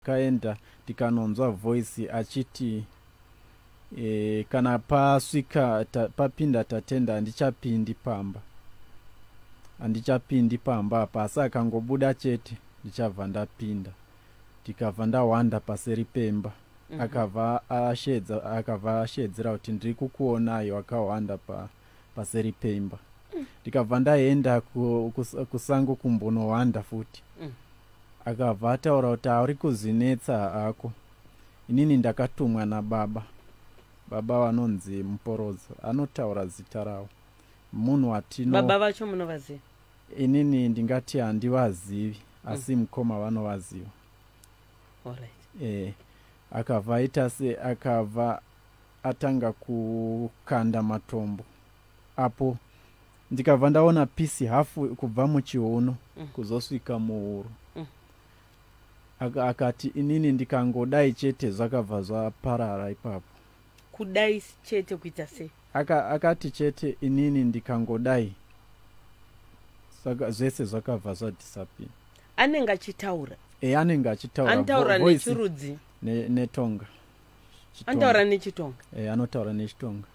Ndakaenda ndikanonzwa voice achiti kana pasvika papinda Tatenda, handichapindi pamba, handichapindi pamba apa, asi akangobuda chete ndichabva ndapinda. Ndikabva ndahwanda paseri pemba. Akabva ashedzera kuti, "Ndiri kukuonai wakahwanda paseri pemba." Ndikabva ndaenda kusango kumbonohwanda futi. Akabva ataura kuti, "Ari kuzvinetsa hako, inini ndakatumwa nababa." Baba vanonzi Muporodzo, anotaura zita ravo, munhu watino Baba vacho munovaziva? Inini ndingati handivazivi, asi mukoma vanovaziva. Akabva aita se akabva atanga kukanda matombo apo, ndikabva ndaona piece hafu kubva muchiuno kuzosvika muhuro. Akati inini ndikangodai chete, zvakabva zvaparara ipapo. Kudai chete kuita sei? Akati chete inini ndikangodai, saka zvese zvakabva zvadisappear. Anenge achitaura? Anenge achitaura. Anotaura nechirudzi? Netonga. Anotaura nechitonga? Anotaura nechitonga.